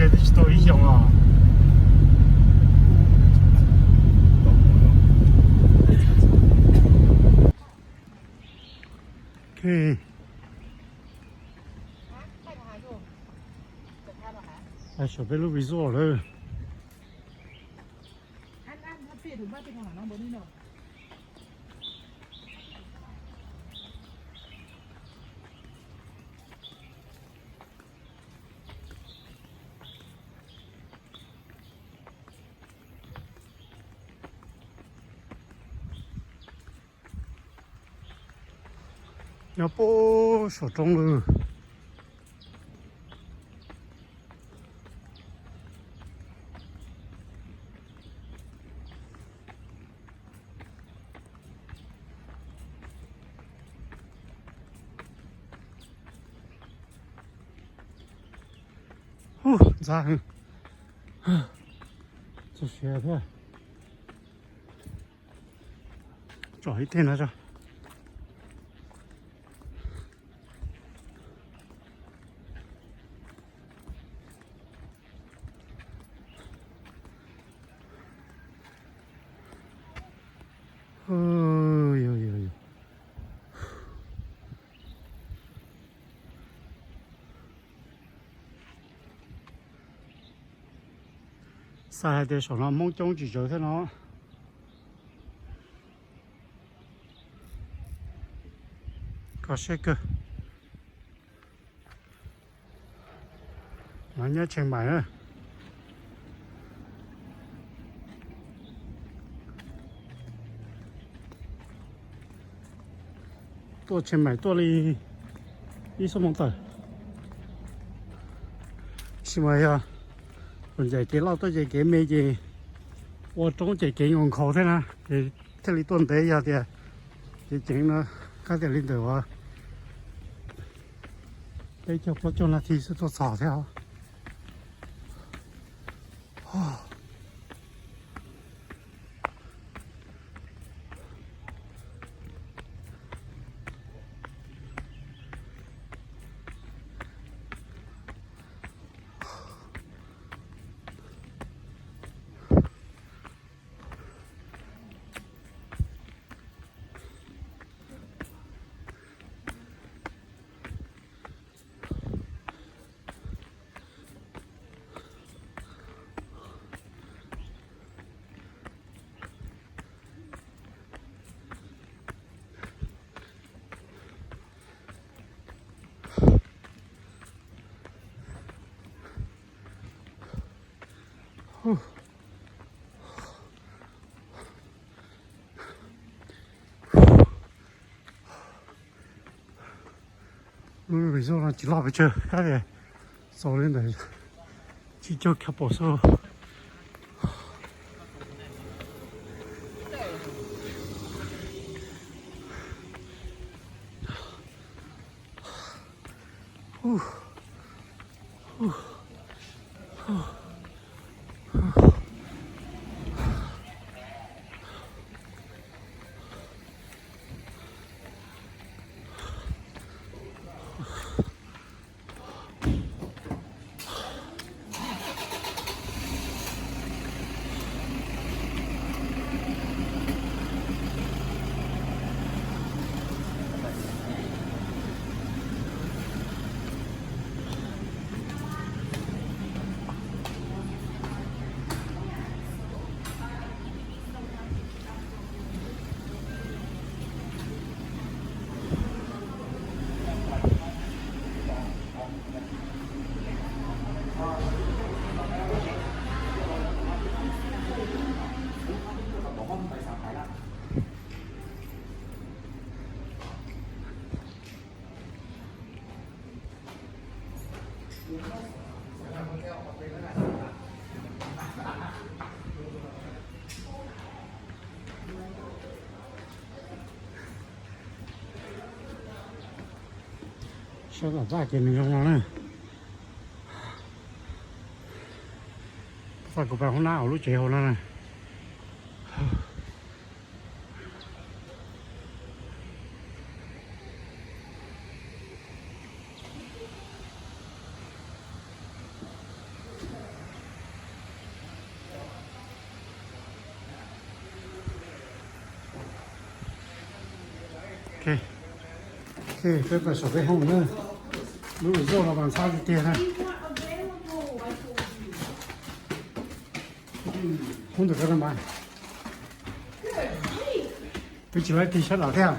Tsis tau ib xyoos los. Ok. Saum peb lub resort lawm. Nyob puag saum roob lawm. Ntxhab heev, txog siav thiab. Tsom ib teg no tso. Xav hais tias saum no Hmoob coob tsis tsawg thiab no. Kho siab kawg. No nyob Tsheej Maim na. Tuaj Tsheej Maim tuaj li ib xuab moos tawm. Tab sis mas yog ncaim kev loj tuaj ces kev me ces ua roob ces kev nkhaus nkhaus thiab na, ces thiaj li tuaj ntev. Yog tias kev ceev no qab tias li ntawm uas peb caug plaub caug nas this xwb tuaj txog thiab os. Lub resort no tsis loj pes tsawg, kab tias txaus li ntawm tsib caug couple xwb. Sab tom txaj ces nws zoo no na. Txaj kuv pab hoob nab hauv lub tsev hauv no na. Ok, peb pais saum peb hoob na. Lub resort no mas ntxhab tiag tiag na. Hoob ntawm ko mas. Peb tsis laib tig sab nraud thiab.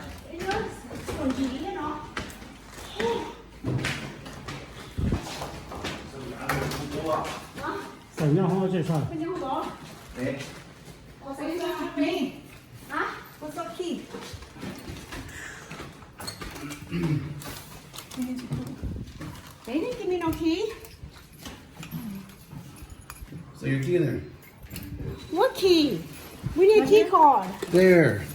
Xav nyob hoob tsev xwb. They didn't give me no key. So your key in there. What key? We need a key card. There.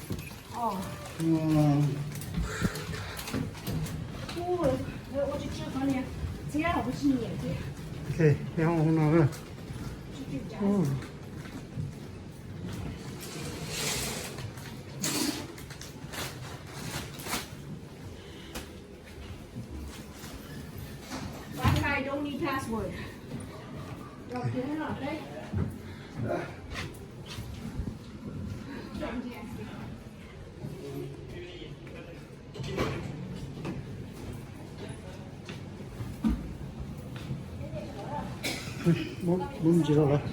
Oh. Um, Ui, ui, ui, ui, ui. Ok, peb hoob no na. Wi-Fi don't need password. Muab ntsis rau lawm.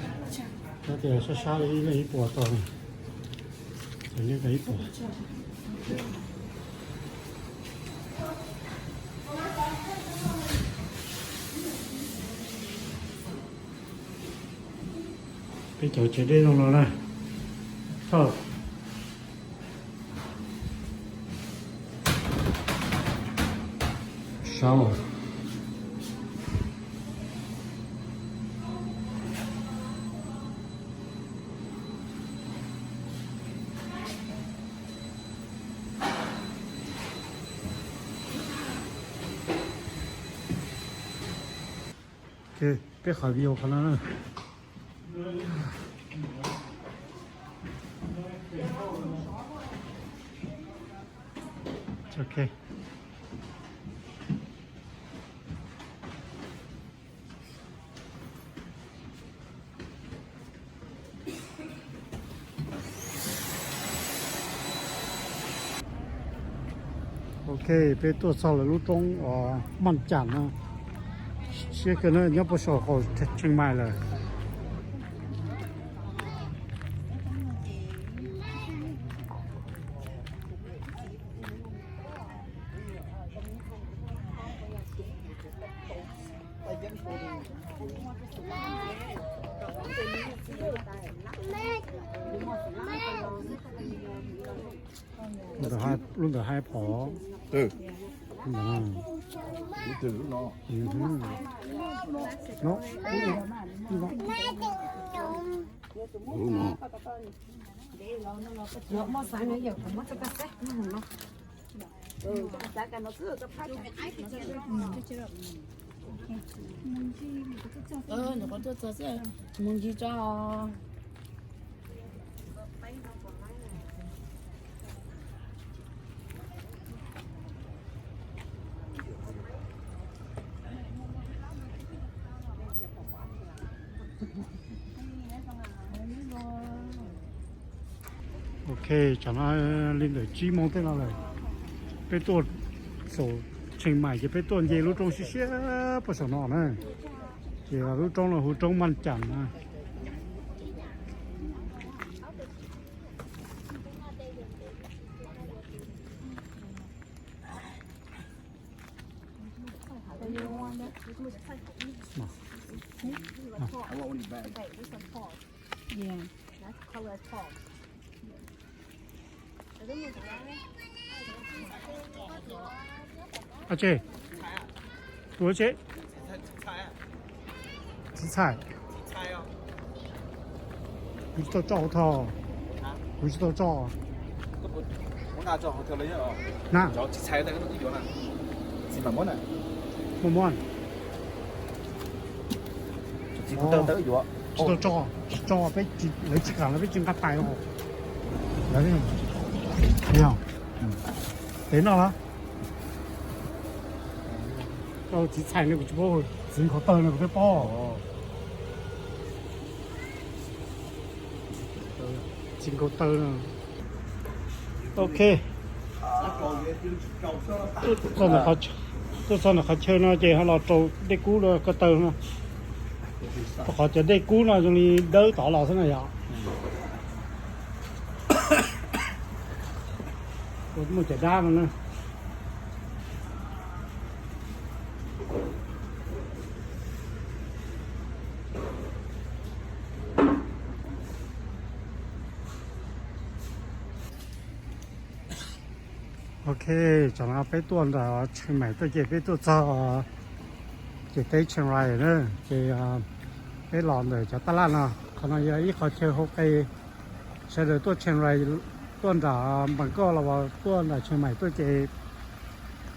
Tias sab sab li ib leeg ib puas tau. Ib puas. Peb cov tsev dej zoo no na. Thawj. Saud. Ok, peb qhov video qhov no na. Ok. Ok, peb tuaj txog lawv lub roob uas Maj Cam no. Siab kawg na, nyob puag saum qaum Tsheej Maim lawm. Lub ntawd haib phom. Mus ncig tso. Ok, tsam no li ntawm tsib moos tej no lawm. Peb tuaj saum Tsheej Maim ces peb tuaj nce lub roob siab siab puag saum no na. Ces lub roob no hu roob Maj Cam na. Ab tsi, tus ab tsi, txiv txhais. Kuv tsis tau tso hauv thom, kuv tsis tau tso. Na, muaj muaj. Tsis tau tso, tsis tso, peb, lawv tsis kam los peb tsis nqa tais os. Lawv, peb noj los, txiv txhais no kuv tsis paub, txiv nkhaus taw no kuv twb paub. Txiv nkhaus taw no. Ok, Tuaj txog ntawm qhov chaw no ces ho los rau dej kub ko taw no. Rau qhov cov dej kub no zoo li dawb tod los xwb na yom. Muaj cov dab no na. Ok, tsam no peb tuaj ntawm Tsheej Maim tuaj ces peb tuaj txog ces teb Tsheej Rai na. Ces peb los ntawm cov taj laj no, qhov no yog ib qhov chaw hauv qe. Sawv daws tuaj Tsheej Rai, tuaj nram Npas Nkauj los tuaj nram Tsheej Maim tuaj ces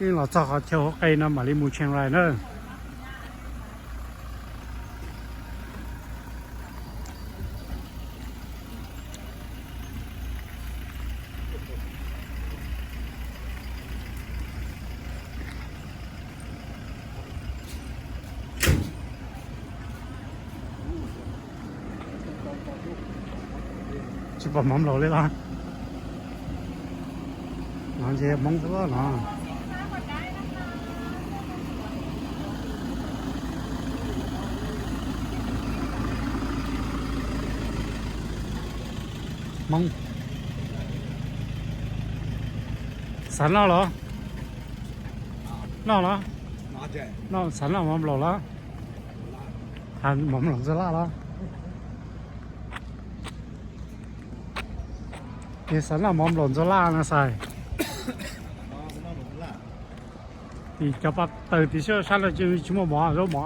yeej los txog qhov chaw hauv qe no mam li mus Tsheej Rai na. Tsis pom Hmoob Nplog li los? No ces Hmoob xwb los no. Hmoob. Xav noj los? Noj los? Noj, xav noj mov nplaum los? Mov nplaum ntxuag laj los? Ces xav noj mov nplaum ntxuag laj no xais. Tim cov pas taws tim sab no tsis muaj mov, zaub mov.